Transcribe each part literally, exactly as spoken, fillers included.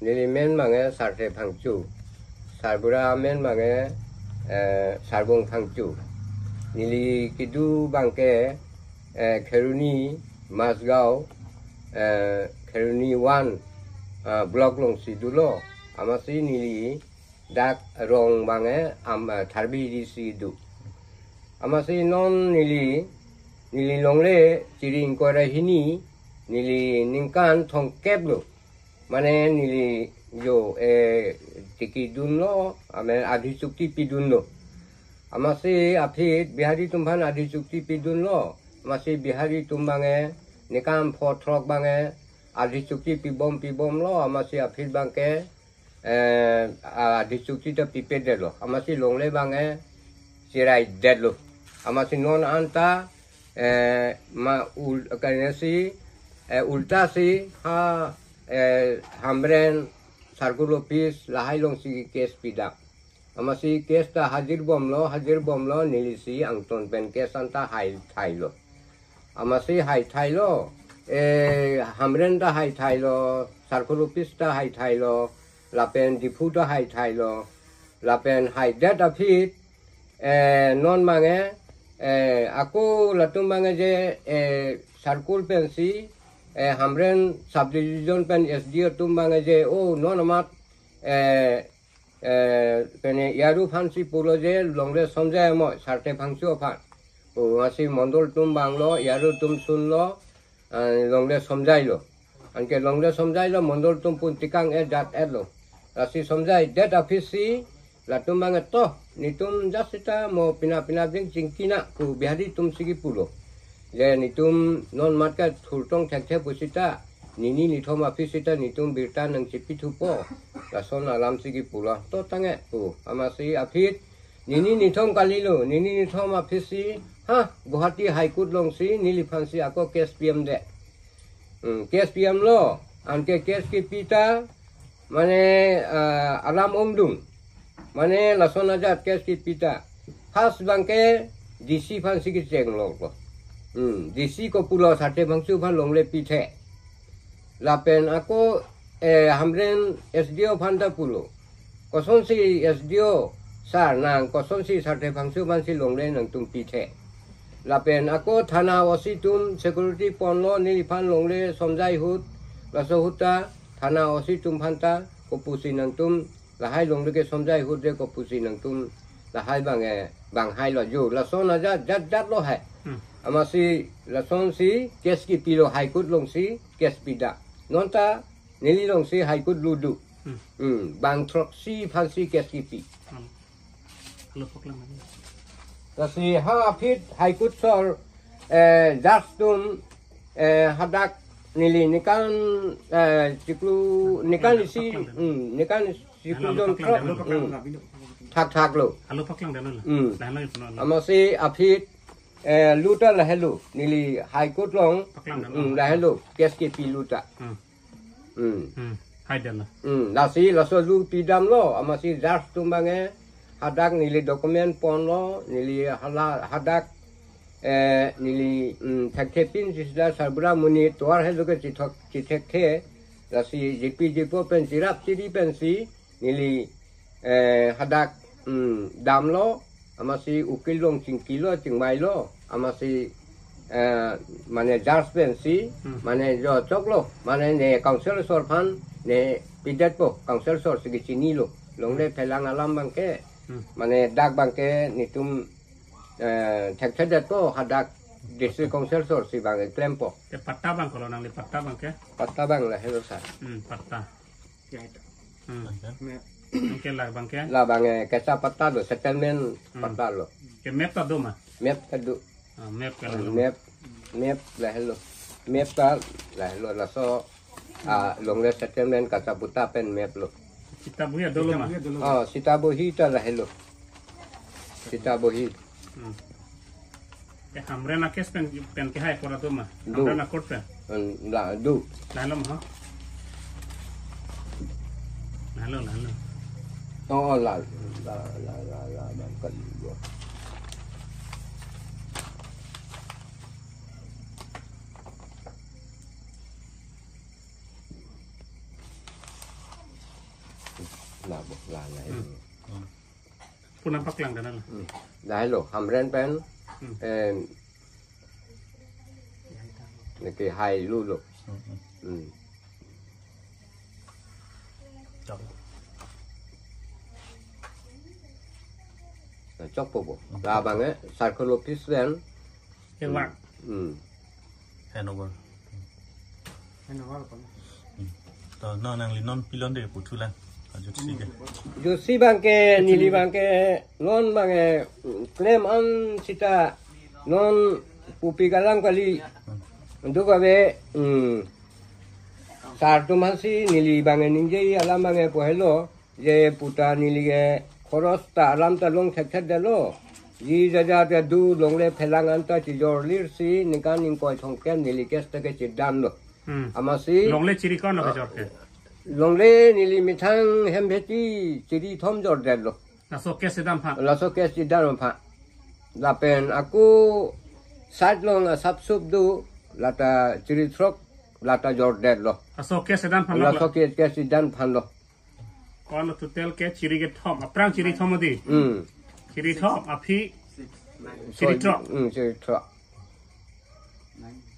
Neli men abangke Sarthe Phangcho. Sarbura men abangke, eh, Sarbung Phangcho. Neli kedo abangke, eh, Kheroni Masgaon, eh, Kheroni one, ah, block alongsi dolo. Amatsi neli dak rong abangke am, eh, Tharbi D C do. Amatsi non neli, neli longle chiri ingkoi ra hini, neli ningkan thomkep lo. Mane neli jo, eh, tiki dunlo, amen adhi chukti pidunlo. Amatsi aphi Bihari atum aphan adhi chukti pidunlo. Amatsi Bihari atum abangke, ningkan pho throk abangke, adhi chukti pibom pibomlo, amatsi aphi abangke, eh, adhi chukti ta pipedetlo. Amatsi longle abangke, chiraidetlo. Amatsi non anta, eh, ma ul-, kanesi, eh, ulta si ha, eh, Hamren circle office lahai alongsi case pidam. Amatsi case ta hajir bomlo, hajir bomlo, nelisi angton pen case anta haithailo. Amatsi haithailo, eh, Hamren ta haithailo, circle office ta haithailo, lapen Diphu ta haithailo, lapen haidet aphi, eh, non abangke, eh, ako latum abangke je, eh, circle pensi, eh, Hamren subdivision pen S D O atum abangke je, oh, non amat, eh, eh, pene A R O aphansi pulo je longle Somjai Amoi, Sarthe Phangcho aphan. Oh, amatsi mondol atum vanglo, A R O atum sunlo, ah, longle Somjailo. Anke longle Somjailo, mondol atum pun tikang-et jat-etlo. Lasi Somjaidet aphisi, latum abangke to, netum jat sita mo pina pina jeng chingkina pu Bihari atumsi kepulo. Je netum non amat ke thurtong thekthe pu sita, nini nithom aphi sita netum birta nangchepithupo. Lason alamsi kepulo. To tangte pu. Amatsi aphi nini nithom kalilo, nini nithom aphisi, ha, Guwahati High Court alongsi neliphansi ako case pidamde. Hmm, case pidamlo, anke case kepi ta, mane, ah, alam ongdung. Mane lason ajat case kepi ta. First abangke D C aphansi kechenglo ko. Hmm, D C kopulo Sarthe Phangcho aphan longle pithe. Lapen ako, eh, Hamren S D O aphan ta pulo. Kosonsi S D O sir nang, kosonsi Sarthe Phangcho aphansi longle nangtum pithe. Lapen ako thana O C atum security ponlo neliphan longle Somjai ahut, laso ahut ta thana O C atum aphan ta kopusi nangtum lahai longle ke Somjai ahut de kopusi nangtum lahai abangke, eh, bang hailo jo. Lason ajat jat jat lo hai. Hmm. Amatsi lasonsi case kepilo High Court alongsi case pidam. Non ta neli alongsi High Court ludu. Hmm. Hmm, bang throksi aphansi case kepi. Hmm. Alo paklang lagi. Lasi ha aphi High Court sor, eh, judge atum, eh, hadak neli ningkan, eh, chiklo, ningkan isi, hmm, ningkan chiklo jon throk, hmm, thakthak lo. Alo paklang dan lo. Hmm. Dah lo itu, alo. Amatsi aphi, eh, luta lahelo, neli High Court along, paklang dan lo. Hmm, lahelo, case kepi luta. Hmm. Hmm. Hmm. Haidetlo. Hmm. Lasi laso lu pidamlo, amatsi judge atum abangke hadak neli document ponlo, neli hala hadak, eh, neli, hmm, thekthe pinsi sita sarbura monit tovar helo ke chithok, chithekthe, lasi jepi jepo pen chirap chiri pensi, neli, eh, hadak, hmm, damlo, amatsi ukil along chingkilo, chingvailo, amatsi, eh, mane judge pensi, hmm, mane jo choklo, mane ne council asor aphan, ne pidetpo, council asor si kechinilo, longle phelang alam abangke, hmm, mane dak abangke netum, eh, thekthedetpo, hadak district council asor si abangke klempo. Te patta abang kolo nangli patta abangke? Patta abang lahelo sir. Hmm, patta. Hmm. Map. Oke, la abangke? La abangke, eh, kacha patta do, settlement, hmm, patta lo. Ke map ta do ma? Map ta do. Ah, map ke, hmm, la lo. Map, map lahelo. Map ta lahelo, laso, ah, longle settlement kacha patta pen map lo. Sita bohi do lo ma? Oh, sita bohi ta lahelo. Sita bohi. Hmm. Eh, Hamren a-case pen, pen kehai apor do ma? Do. Hamren a-court pen? Hmm, la, do. Lahelo ma, ha? Lahelo, lahelo. Oh, oh, la, la, la, la, la, la, kan do. La bo, la, la. Hmm. Hmm. Puna paklang dan la. Hmm. Lahelo, Hamren pen, Hmm. em, neke hai lu lo. Hmm, hmm. Hmm. Chok. Na, chokpo bo. Hmm. Labang e, circle office pen. Kelak. Hmm. Handover. Handover apa? Hmm. To, no, nangli non pilon de puthulang. Ajut si ke. Jutsi abangke, neli abangke, non abangke, klem an sita, non pupi kalang kali. Hmm. Untuk abe, hmm, sar atum aphansi neli abangke ningje alam abangke pu helo. Je puta neli ke khoros ta alam ta long thekthedetlo. Ji jaja ta do longle phelang anta chijor lirsi ningkan ingkoi thomkep neli case ta ke chidanlo. Hmm. Amatsi longle chiri ko-an lo kejor ke? Longle neli methang hem bheti chiri thom jordetlo. Laso case chidan aphan? Laso case chidan aphan. Lapen ako side along asap sup do lata chiri throk lata jordetlo. Laso case chidan aphan lo? Laso case, case chidan aphan lo. Ko-an lo total ke chiri kethom, aphrang chiri thom adi. Hmm. Chiri thom, aphi chiri throk. Hmm, chiri throk.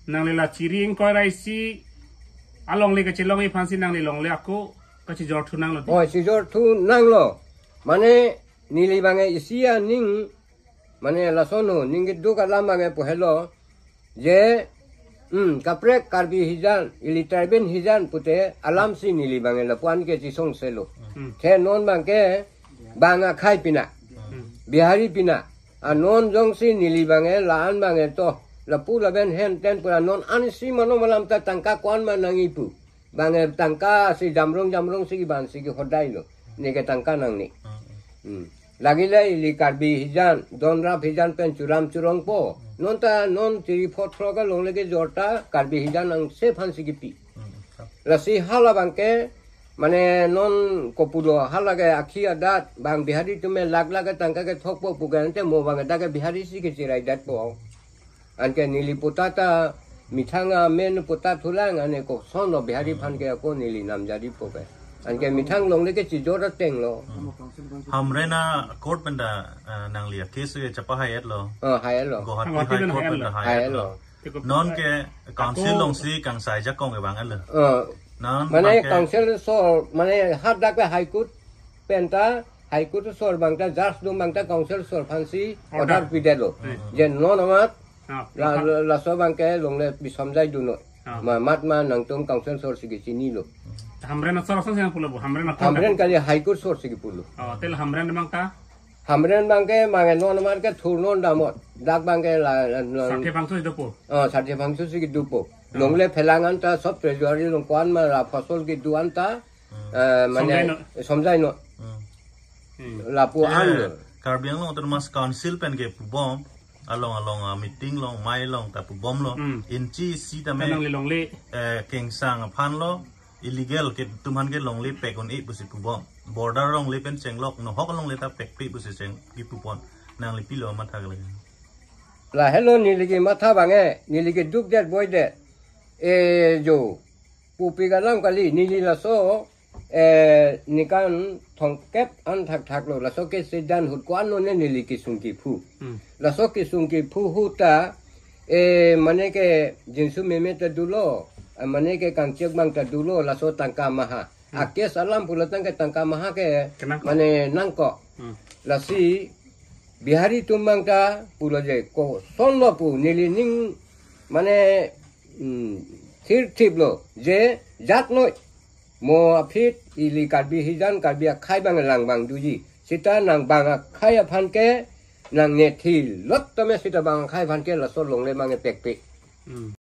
Nangli la chiri ingkoi ra isi alongle kachelongji aphansi nangli longle ako kachijor thu nanglo di? Oh, chijor thu nanglo. Mane neli abangke isi aning, mane lason aning keduk alam abangke pu helo. Je, hmm, kaprek Karbi hijan, ili tribal hijan pute alamsi neli abangke lapu-an ke chisongselo. Hmm. The non abangke bang akhai pina, Hmm. Bihari pina. A non jongsi neli abangke la-an abangke to, lapu laben hen ten pura non ansi mano malam ta tangka ko-an ma nangji pu. Abangke tangka si jamrong jamrong si keban si kehodai lo. Neke tangka nangne. Hmm. Lagi le ili Karbi hijan, donrap hijan pen churam churongpo. Non ta non chiri pho throk alongle kejor ta Karbi hijan angse aphansi kepi. Hmm. Lasi hala abangke, mane non kopulo hala ke akhi adat, bang Bihari atum ke lak lak ke tangka kethokpo pu ke ante mo abangke dak ke Bihari si kechiraidatpo. Anke neli puta ta methang amen puta thulang, ane koson lo Bihari aphan ke ako neli namjari po ke. Anke methang longle ke chijor ateng lo. Hamren a court pen ta, eh, nangli a case ke chepahai-etlo. Oh, hai-etlo. Guwahati Guwahati High pen Court pen ta hai-etlo. Hai-etlo. Non ke council Ako alongsi kangsai ajakong ke bang-etlo. Oh. Non Mane abangke council asor, mane hadak ke High Court pen ta, High Court asor abang ta, judge atum abang ta council asor aphansi Order. Order pidetlo. Hmm. Je non amat, Ah, la, Pak. La, laso abangke longle bisomjai dunnoi. Ah. Ma, amat ma nangtum council asor si kechinilo. Hamren asor asor si nang pulo bo, Hamren asor. Hamren kali High Court asor si kepulo. Oh, tel Hamren abang ta? Hamren abangke, abangke non amat ke thurnon damot. Dak abangke la, la, la, Sarthe Phangcho si dopo. Oh, Sarthe Phangcho si kedopo. Oh. Longle phelang anta sob treasury along ko-an ma la phosol kedo anta, Hmm. eh, mane, Somjai non. Somjai non. Hmm. Hmm. Lapu-an Eh, lo. Karbi Anglong Autonomous Council pen kepubom, along along, ah, meeting along, mai along ta pubomlo. Hmm. Inchi sitame, Nangli longle. Eh, kengsang aphan lo, illegal ke atum aphan ke longle pek un-e pusi pubom. Border alongle pen chenglok, nohok alongle ta pekpe pusi cheng kepupon. Nangli pilo matha kali? Lahelo neli kematha abangke, neli keduk det boi det. Eh, jo. Pupi kalang kali, neli laso, eh, ningkan thomkep an thakthak lo, laso case chidan ahut ko-an lo ne neli kesung kephu. Hmm. Laso kesung kephu ahut ta, eh, mane ke jinsu meme ta dolo, eh, mane ke kangchek abang ta dolo, laso tangka maha. Hmm. A case alam pulo tangka tangka maha ke Kenangkok. Mane nangkok. Hmm. Lasi Bihari atum abang ta pulo je koson lo pu neli ning mane, hmm, thirthip lo je jat noi. Mo aphi ili Karbi hijan Karbi akhai abang lang abang doji. Sita nang bang akhai aphan ke nang nethi lot tame sita bang akhai aphan ke laso longle abang pekpe. Hmm.